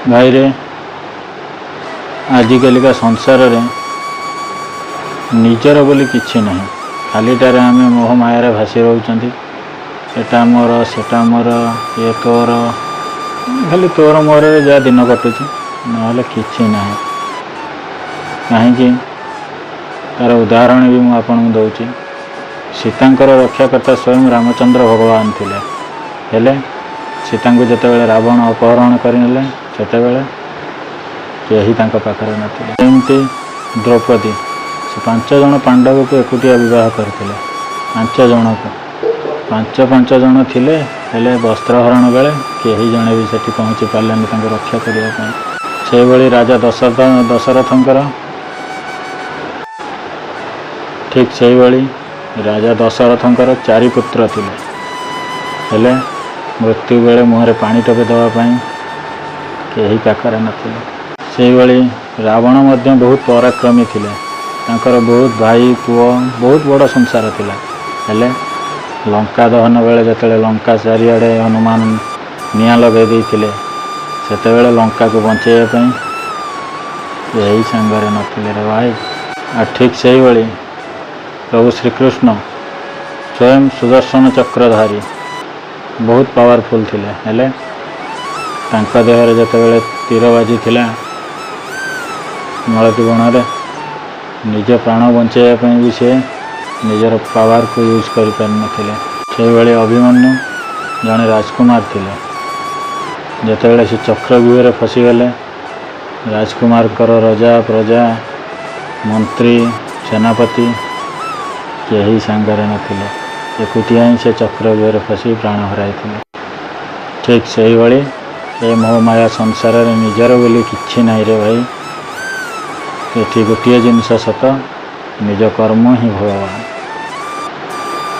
ଭାଇରେ, ଆଜିକାଲିକା ସଂସାରରେ ନିଜର ବୋଲି କିଛି ନାହିଁ। ଖାଲିଟାରେ ଆମେ ମୋହ ମାୟାରେ ଭାସି ରହୁଛନ୍ତି। ଏଟା ମୋର, ସେଟା ମୋର, ଇଏ ତୋର, ଖାଲି ତୋର ମୋରରେ ଯାହା ଦିନ କଟୁଛି, ନହେଲେ କିଛି ନାହିଁ। କାହିଁକି ତାର ଉଦାହରଣ ବି ମୁଁ ଆପଣଙ୍କୁ ଦେଉଛି। ସୀତାଙ୍କର ରକ୍ଷାକର୍ତ୍ତା ସ୍ୱୟଂ ରାମଚନ୍ଦ୍ର ଭଗବାନ ଥିଲେ। ହେଲେ ସୀତାଙ୍କୁ ଯେତେବେଳେ ରାବଣ ଅପହରଣ କରିନେଲେ, ସେତେବେଳେ କେହି ତାଙ୍କ ପାଖରେ ନଥିଲେ। ଏମିତି ଦ୍ରୌପଦୀ ସେ 5 ଜଣ ପାଣ୍ଡବକୁ ଏକୁଟିଆ ବିବାହ କରିଥିଲେ। 5 ଜଣକୁ 5 5 ଜଣ ଥିଲେ, ହେଲେ ବସ୍ତ୍ରହରଣ ବେଳେ କେହି ଜଣେ ବି ସେଠି ପହଞ୍ଚି ପାରିଲେନି ତାଙ୍କୁ ରକ୍ଷା କରିବା ପାଇଁ। ସେହିଭଳି ରାଜା ଦଶରଥଙ୍କର ଠିକ୍ ସେହିଭଳି ରାଜା ଦଶରଥଙ୍କର 4 ପୁତ୍ର ଥିଲେ। ହେଲେ ମୃତ୍ୟୁ ବେଳେ ମୁହଁରେ ପାଣି ଟୋପେ ଦେବା ପାଇଁ କେହି ପାଖରେ ନଥିଲେ। ସେହିଭଳି ରାବଣ ମଧ୍ୟ ବହୁତ ପରାକ୍ରମୀ ଥିଲେ। ତାଙ୍କର ବହୁତ ଭାଇ ପୁଅ, ବହୁତ ବଡ଼ ସଂସାର ଥିଲା। ହେଲେ ଲଙ୍କା ଦହନ ବେଳେ ଯେତେବେଳେ ଲଙ୍କା ଚାରିଆଡ଼େ ହନୁମାନ ନିଆଁ ଲଗାଇ ଦେଇଥିଲେ, ସେତେବେଳେ ଲଙ୍କାକୁ ବଞ୍ଚେଇବା ପାଇଁ କେହି ସାଙ୍ଗରେ ନଥିଲେ ରେ ଭାଇ। ଆଉ ଠିକ୍ ସେଇଭଳି ପ୍ରଭୁ ଶ୍ରୀକୃଷ୍ଣ ସ୍ୱୟଂ ସୁଦର୍ଶନ ଚକ୍ରଧାରୀ, ବହୁତ ପାୱାରଫୁଲ୍ ଥିଲେ। ହେଲେ ତାଙ୍କ ଦେହରେ ଯେତେବେଳେ ତୀର ବାଜିଥିଲା ମାଳତୀ ବଣରେ, ନିଜ ପ୍ରାଣ ବଞ୍ଚାଇବା ପାଇଁ ବି ସେ ନିଜର ପାୱାରକୁ ୟୁଜ୍ କରିପାରିନଥିଲେ। ସେଇଭଳି ଅଭିମନ୍ୟୁ ଜଣେ ରାଜକୁମାର ଥିଲେ। ଯେତେବେଳେ ସେ ଚକ୍ରବ୍ୟୁହରେ ଫସିଗଲେ, ରାଜକୁମାରଙ୍କର ରଜା, ପ୍ରଜା, ମନ୍ତ୍ରୀ, ସେନାପତି କେହି ସାଙ୍ଗରେ ନଥିଲେ। ଏକୁଟିଆ ହିଁ ସେ ଚକ୍ରବ୍ୟୁହରେ ଫସି ପ୍ରାଣ ହରାଇଥିଲେ। ଠିକ୍ ସେଇଭଳି ଏ ମୋହମାୟା ସଂସାରରେ ନିଜର ବୋଲି କିଛି ନାହିଁ ରେ ଭାଇ। ଏଠି ଗୋଟିଏ ଜିନିଷ ସତ, ନିଜ କର୍ମ ହିଁ ଭଗବାନ।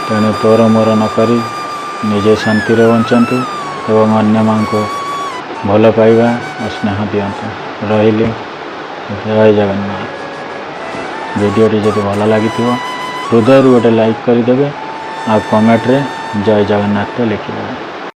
ତେଣୁ ତୋର ମୋର ନ କରି ନିଜେ ଶାନ୍ତିରେ ବଞ୍ଚନ୍ତୁ ଏବଂ ଅନ୍ୟମାନଙ୍କୁ ଭଲ ପାଇବା ଓ ସ୍ନେହ ଦିଅନ୍ତୁ। ରହିଲି, ଜୟ ଜଗନ୍ନାଥ। ଭିଡ଼ିଓଟି ଯଦି ଭଲ ଲାଗିଥିବ, ହୃଦୟରୁ ଗୋଟେ ଲାଇକ୍ କରିଦେବେ ଆଉ କମେଣ୍ଟରେ ଜୟ ଜଗନ୍ନାଥ ଲେଖିଦେବେ।